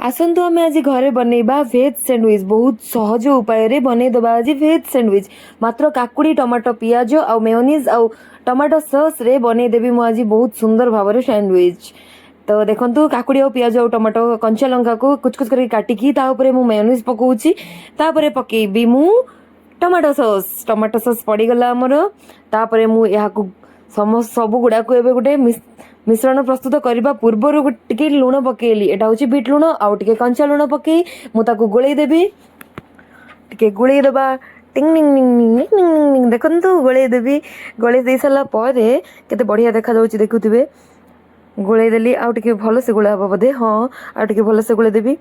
ଆସନ୍ତୁ ଆମେ ଆଜି ଘରେ ବନେଇବା ଭେଜ୍ ସ୍ୟାଣ୍ଡୱିଚ୍। ବହୁତ ସହଜ ଉପାୟରେ ବନେଇଦେବା ଆଜି ଭେଜ୍ ସ୍ୟାଣ୍ଡୱିଚ୍। ମାତ୍ର କାକୁଡ଼ି, ଟମାଟୋ, ପିଆଜ ଆଉ ମେୟୋନିଜ୍ ଆଉ ଟମାଟୋ ସସ୍ରେ ବନେଇଦେବି ମୁଁ ଆଜି ବହୁତ ସୁନ୍ଦର ଭାବରେ ସ୍ୟାଣ୍ଡୱିଚ୍। ତ ଦେଖନ୍ତୁ, କାକୁଡ଼ି ଆଉ ପିଆଜ ଆଉ ଟମାଟୋ, କଞ୍ଚା ଲଙ୍କାକୁ କୁଚକୁଚ କରିକି କାଟିକି ତା ଉପରେ ମୁଁ ମେୟୋନିଜ୍ ପକାଉଛି। ତାପରେ ପକେଇବି ମୁଁ ଟମାଟୋ ସସ୍। ଟମାଟୋ ସସ୍ ପଡ଼ିଗଲା ଆମର। ତାପରେ ମୁଁ ଏହାକୁ ସବୁ ଗୁଡ଼ାକୁ ଏବେ ଗୋଟେ ମିଶ୍ରଣ ପ୍ରସ୍ତୁତ କରିବା ପୂର୍ବରୁ ଟିକେ ଲୁଣ ପକେଇଲି। ଏଇଟା ହେଉଛି ବିଟ୍ ଲୁଣ। ଆଉ ଟିକେ କଞ୍ଚା ଲୁଣ ପକେଇ ମୁଁ ତାକୁ ଗୋଳେଇ ଦେବି। ଟିକେ ଗୋଳେଇ ଦେବା। ଟିଙ୍ଗ ନିଙ୍ଗ ନିଙ୍ଗ ନିଙ୍ଗ ନିଙ୍ଗ ନିଙ୍ଗ ନିଙ୍ଗ। ଦେଖନ୍ତୁ, ଗୋଳେଇ ଦେବି। ଗୋଳେଇ ଦେଇ ସାରିଲା ପରେ କେତେ ବଢ଼ିଆ ଦେଖାଯାଉଛି, ଦେଖୁଥିବେ। ଗୋଳେଇ ଦେଲି। ଆଉ ଟିକେ ଭଲସେ ଗୋଳା ହେବ ବୋଧେ। ହଁ, ଆଉ ଟିକେ ଭଲସେ ଗୋଳେଇ ଦେବି।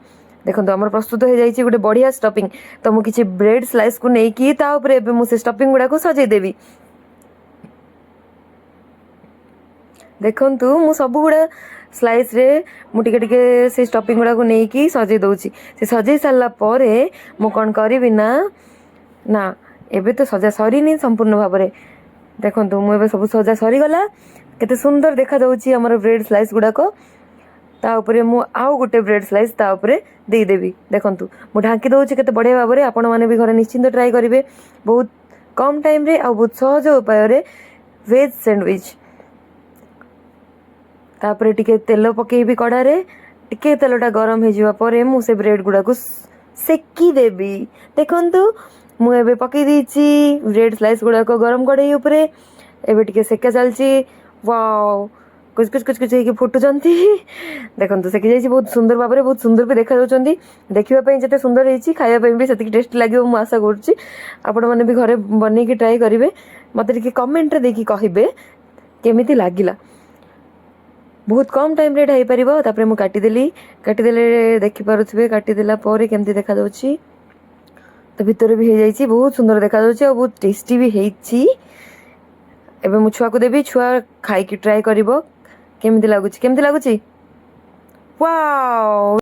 ଦେଖନ୍ତୁ, ଆମର ପ୍ରସ୍ତୁତ ହେଇଯାଇଛି ଗୋଟେ ବଢ଼ିଆ ଷ୍ଟଫିଂ। ତ ମୁଁ କିଛି ବ୍ରେଡ୍ ସ୍ଲାଇସ୍କୁ ନେଇକି ତା ଉପରେ ଏବେ ମୁଁ ସେ ଷ୍ଟଫିଂ ଗୁଡ଼ାକୁ ସଜେଇ ଦେବି। ଦେଖନ୍ତୁ, ମୁଁ ସବୁଗୁଡ଼ା ସ୍ଲାଇସ୍ରେ ମୁଁ ଟିକେ ଟିକେ ସେ ଷ୍ଟଫିଂ ଗୁଡ଼ାକୁ ନେଇକି ସଜେଇ ଦେଉଛି। ସେ ସଜେଇ ସାରିଲା ପରେ ମୁଁ କ'ଣ କରିବି ନା, ନା, ଏବେ ତ ସଜା ସରିନି ସମ୍ପୂର୍ଣ୍ଣ ଭାବରେ। ଦେଖନ୍ତୁ, ମୁଁ ଏବେ ସବୁ ସଜା ସରିଗଲା। କେତେ ସୁନ୍ଦର ଦେଖାଯାଉଛି ଆମର ବ୍ରେଡ୍ ସ୍ଲାଇସ୍ ଗୁଡ଼ାକ। ତା ଉପରେ ମୁଁ ଆଉ ଗୋଟେ ବ୍ରେଡ୍ ସ୍ଲାଇସ୍ ତା ଉପରେ ଦେଇଦେବି। ଦେଖନ୍ତୁ, ମୁଁ ଢାଙ୍କି ଦେଉଛି କେତେ ବଢ଼ିଆ ଭାବରେ। ଆପଣମାନେ ବି ଘରେ ନିଶ୍ଚିନ୍ତ ଟ୍ରାଏ କରିବେ, ବହୁତ କମ୍ ଟାଇମ୍ରେ ଆଉ ବହୁତ ସହଜ ଉପାୟରେ ଭେଜ୍ ସ୍ୟାଣ୍ଡୱିଚ୍। ତାପରେ ଟିକେ ତେଲ ପକେଇବି କଡ଼ାରେ। ଟିକେ ତେଲଟା ଗରମ ହେଇଯିବା ପରେ ମୁଁ ସେ ବ୍ରେଡ୍ ଗୁଡ଼ାକୁ ସେକି ଦେବି। ଦେଖନ୍ତୁ, ମୁଁ ଏବେ ପକେଇ ଦେଇଛି ବ୍ରେଡ୍ ସ୍ଲାଇସ୍ ଗୁଡ଼ାକ ଗରମ କଡ଼େଇ ଉପରେ। ଏବେ ଟିକେ ସେକା ଚାଲିଛି। ୱାଓ, କୁଚ କୁଚ କୁଚ କୁଚ ହେଇକି ଫୁଟୁଛନ୍ତି। ଦେଖନ୍ତୁ, ସେକି ଯାଇଛି ବହୁତ ସୁନ୍ଦର ଭାବରେ। ବହୁତ ସୁନ୍ଦର ବି ଦେଖାଯାଉଛନ୍ତି। ଦେଖିବା ପାଇଁ ଯେତେ ସୁନ୍ଦର ହେଇଛି, ଖାଇବା ପାଇଁ ବି ସେତିକି ଟେଷ୍ଟି ଲାଗିବ ମୁଁ ଆଶା କରୁଛି। ଆପଣମାନେ ବି ଘରେ ବନେଇକି ଟ୍ରାଏ କରିବେ। ମୋତେ ଟିକେ କମେଣ୍ଟରେ ଦେଇକି କହିବେ କେମିତି ଲାଗିଲା। ବହୁତ କମ୍ ଟାଇମ୍ରେ ଏଇଟା ହେଇପାରିବ। ତାପରେ ମୁଁ କାଟିଦେଲି। କାଟିଦେଲେ ଦେଖିପାରୁଥିବେ, କାଟିଦେଲା ପରେ କେମିତି ଦେଖାଯାଉଛି। ତ ଭିତରେ ବି ହେଇଯାଇଛି, ବହୁତ ସୁନ୍ଦର ଦେଖାଯାଉଛି ଆଉ ବହୁତ ଟେଷ୍ଟି ବି ହେଇଛି। ଏବେ ମୁଁ ଛୁଆକୁ ଦେବି। ଛୁଆ ଖାଇକି ଟ୍ରାଏ କରିବ କେମିତି ଲାଗୁଛି। କେମିତି ଲାଗୁଛି? ୱାଓ!